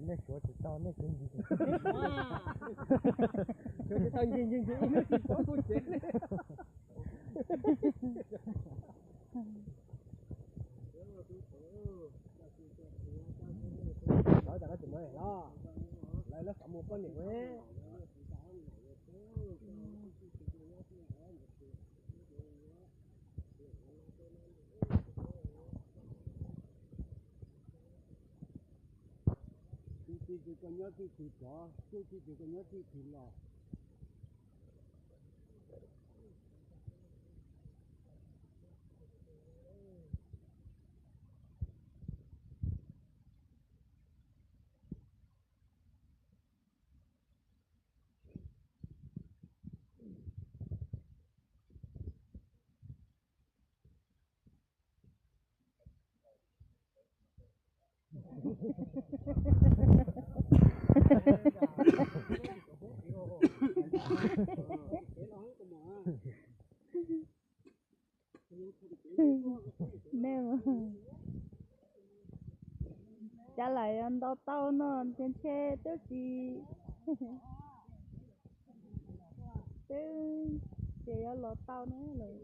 Nej suav tsis tau, nej suav ncig, suav tsis tau ncig ncig ncig ib hnub tsis tau kuj tsev li. Lawv tas koj tsis muaj los, lawv lawv xav mus poj niam. Tij tij tsis koj nyob tij tsis tov, tij tij tsis koj nyob tij tsis los. Nej, cas lawv yuav ntaus tau no ces ntshe twb tsis, twb ces yuav los tau ne lawm.